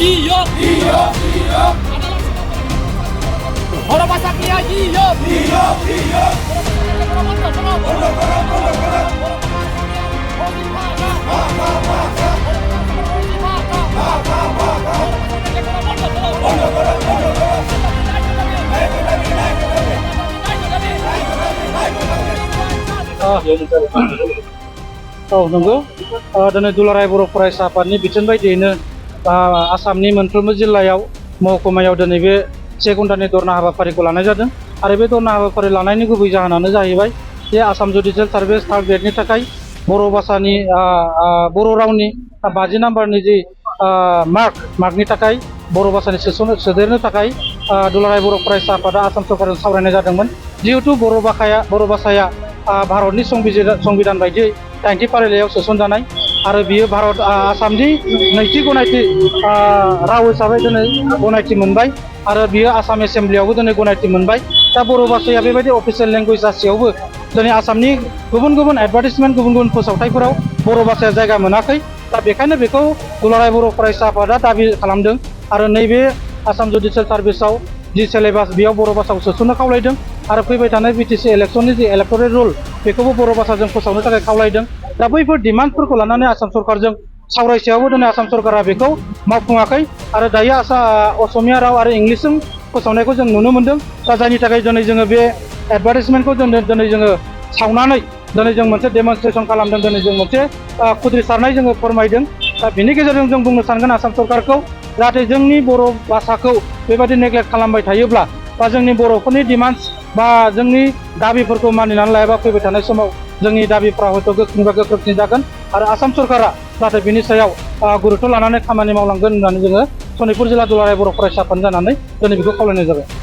Hidup. Hidup. Orang masak dia hidup. Hidup. नंगौ दिनै दुलाराय बर' फरायसा आफादनि बिथोन बायदियैनो आसामनि मोनफ्रोमबो जिल्लायाव महकुमायाव दिनै बे 1 घन्टानि धरना हाबाफारिखौ लानाय जादों आरो बे धरना हाबाफारि लानायनि गुबै जाहोनानो जाहैबाय जे आसाम जुडिसियेल सार्भिस थार्ड ग्रेडनि थाखाय बर' भाषानि बर' रावनि 50 नाम्बारनि जि मार्कनि थाखाय बर' भाषानि सोदेरनो थाखाय दुलाराय बर' फरायसा आफादा आसाम सरकारजों सावरायनाय जादोंमोन। जिहेतु बर' भाषाया भारतनि संबिधान बायदियै 90 फारिलाइयाव सोसनजानाय आरो बियो भारत आसामनि नैथि गनायथि राव हिसाबै दिनै गनायथि मोनबाय आरो बियो आसाम एसेम्ब्लियावबो दिनै गनायथि मोनबाय। दा बर' भाषाया बेबायदि अफिसियेल लेंगुवेज जासेयावबो दिनै आसामनि गुबुन एडभार्टाइजमेन्ट गुबुन फोसावथायफोराव बर' भाषाया जायगा मोनाखै। दा बेखायनो बेखौ दुलाराय बर' फरायसा आफादा दाबि खालामदों आरो नैबे आसाम जुडिसियेल सार्भिसाव जि सिलेबास बेयाव बर' भाषाखौ सोसननो खावलायदों आरो फैबाय थानाय बिटिसि इलेक्सननि जि इलेक्टरेल रुल बेखौबो बर' भाषाजों फोसावनो थाखाय खावलायदों। दा बैफोर डिमान्डफोरखौ लानानै आसाम सरकारजों सावरायसेयावबो दिनै आसाम सरकारा बेखौ मावफुङाखै आरो दायो असमिया राव आरो इंलिसजों फोसावनायखौ जों नुनो मोन्दों। दा जायनि थाखाय दिनै जोङो बे एडभार्टाइजमेन्टखौ दिनै जोङो सावनानै दिनै जों मोनसे डेमनस्ट्रेसन खालामदों, दिनै जों मोनसे खुद्रिसारनाय जोङो फोरमायदों। दा बिनि गेजेरजों जों बुंनो सानगोन आसाम सरकारखौ जाहाथे जोंनि बर' भाषाखौ बेबायदि नेग्लेक्ट खालामबाय थायोब्ला बा जोंनि बर'फोरनि डिमान्डस बा जोंनि दाबिफोरखौ मानिनानै लायाबा फैबाय थानाय समाव जोंनि दाबिफ्रा हयथ' गोख्रोंसिन जागोन आरो आसाम सरकारा जाहाथे बिनि सायाव गुरुत्व लानानै खामानि मावलांगोन होननानै जोङो सनितपुर जिल्ला दुलाराय बर' फरायसा आफाद जानानै दिनै बेखौ खावलायनाय जाबाय।